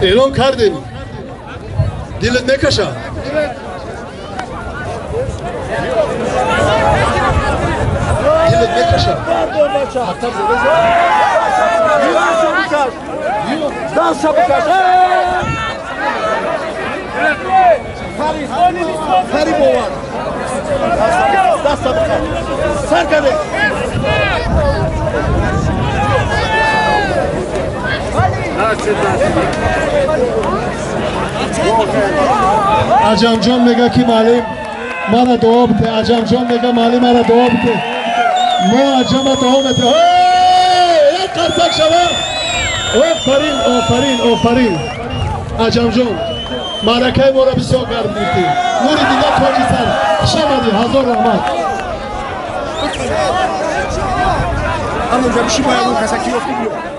Эълон кардем. Дилат мекаша? Дилат мекаша? Аҷамҷон мега ки маълим мара дуо бите. Аҷамҷон мега маълим мара дуо бите. Мо аҷама дуо мете. Як қарсак шава. Офарин, офарин, офарин. Аҷамҷон, маъракаи моро бисёр гарм гирифтӣ. Нури дида тоҷи сар. Хуш омадӣ, ҳазор раҳмат. Ҳамонҷа биши бояд он каса ки ёфти биё.